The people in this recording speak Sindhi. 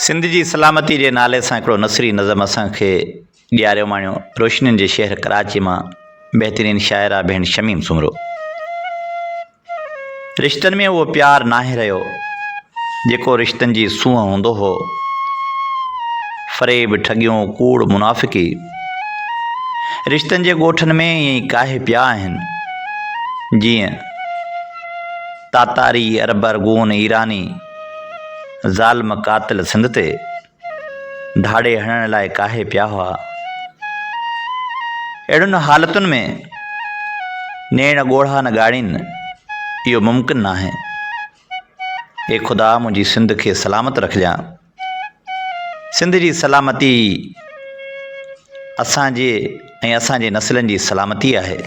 سنڌ جي سلامتي جي نالي سان هڪڙو نثري نظم اسان کي ڏياريو ماڻيو روشنين جي شهر ڪراچي مان بهترين شاعره ڀيڻ شميم سومرو. رشتن ۾ اهو پيار ناهي رهيو جيڪو رشتن جي سونهن هوندو هو. فريب، ٺڳيون، ڪوڙ، منافقي رشتن جي ڳوٺن ۾ ائين ئي ڪاهي پيا آهن جيئن تاتاري، عرب، ارغون، ايراني ظالم قاتل سنڌ تي ڌاڙي هڻڻ لاء ڪاهي پيا هئا. اهڙين حالتن ۾ نيڻ ڳوڙها نه ڳاڙين اهو ممڪن ناهي. اي خدا منهنجي سنڌ کي سلامت رکجان. سنڌ جي سلامتي ئي اسان جي ۽ اسان جي نسلن جي سلامتي آهي.